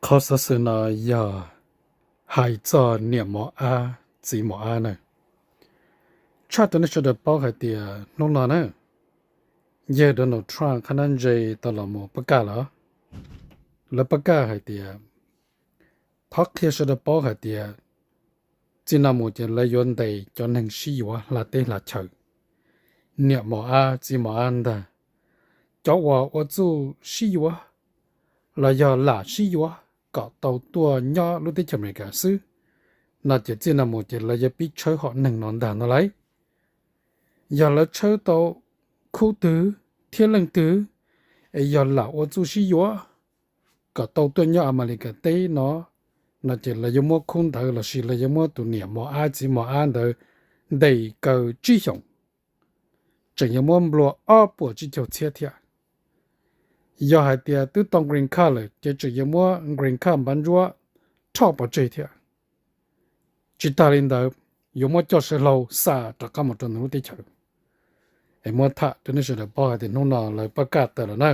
Qhov xov xwm no yog hais txog niam mos ab txiv mos ab na. Tshaj tau nej sawv daws paub hais tias hnub no na, yawg Donald Trump qhab nab ntse tau los mus pab kaj lawm. Lawv pab kaj hais tias, thov qhia sawv daws paub hais tias txij no mus ces lawv yuav ntes cov neeg sib yuav hla teb hla chaw, niam mos ab txiv mos ab ntag. Cov uas ua txuj sib yuav los yog lam sib yuav kom tau tuaj nyob lub teb chaws Amelikas xwb, no ces txij no mus ces lawv yuav pib tshawb hom neeg no ntag no lauj. Yog lawv tshawb tau khub twg thiab leej twg es yog lam ua txuj sib yuav kom tau tuaj nyob Amelikas teb no, no ces lawv yuav muab khub ntawd lossis lawv yuav muab tus niam mos ab txiv mos ab ntawd ntes kaw tsib xyoos, tseem yuav muab nplua ob puas tsib caug txhiab thiab. Yog hais tias twb tau green card lawm ces tseem yuav muab green card npav ntsuab rho pov tseg thiab. Tsis tas li ntawd, yuav muab coj saw hlau xa rov qab mus rau nws lub teb chaws. Es muab tham rau nej sawv daws paub hais tias hnub no lawv pab kaj tawm lawm na.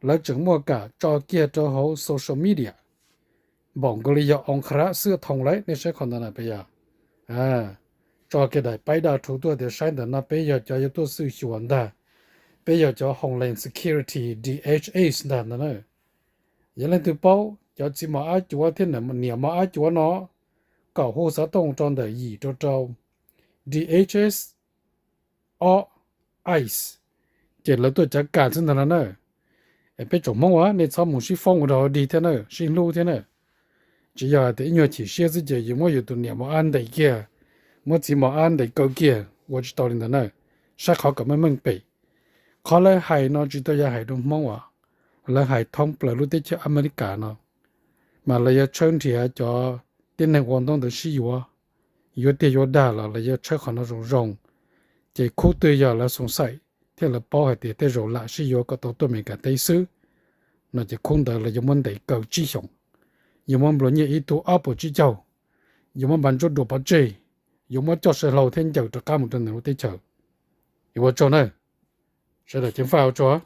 Lawv tseem muaj kam tso kiag rau hauv social media, npaum nkaus li yog oo qhab xwb thoo lawm, nej saib qhov ntawd na peb yog tso kiag daim paib daj rhuv tuaj tias saib ntawm no peb yog cov yuav tuaj xwb xyuas ntag, peb yog cov Homeland Security, D H S ntag ntawd na. Yog leej twg paub cov txiv mos ab cuav thiab niam mos ab cuav no, kom hu xov tooj rau ntawm yim rau rau D H S o ice, ces lawv tuaj cav kam xwb ntag no na. Es peb tsoom Hmoob as nej txhob mus sib foob ua rau dig thiab na, sib hlub thiab na. Tsis yog hais tias ib nyuag chim siab xwb ces yus muab yus tus niam mos ab ntes kiag, muab txiv mos ab ntes kaw kiag, ua tsis tau li ntawd na. Saib qhov kom meej meej pem. Qhov lawv hais no tsis tau yog hais rau Hmoob as, lawv hais thoob plaws lub teb chaws Amelikas no, mas lawv yuav tshawb nrhiav cov tib neeg ua ntaub ntawv sib yuav, yuav tiag yuav dag los lawv yuav tshawb qhov no zoo zoo. Ces khub twg yog lawv xoom xaim thiab lawv paub hais tias tej zaum lam sib yuav kom tau tuaj Amelikas teb xwb, no ces khub ntawd lawv yuav muab ntes kaw tsib xyoos, yuav muab nplua nyiaj ib tug ob puas tsib caug, yuav muab npav ntsuab dua pov tseg, yuav muab coj saw hlau thiab ncaws rov qab mus rau nws lub teb chaws. Yuav ua tsaug na, sawv daws ceev faj ua tsaug.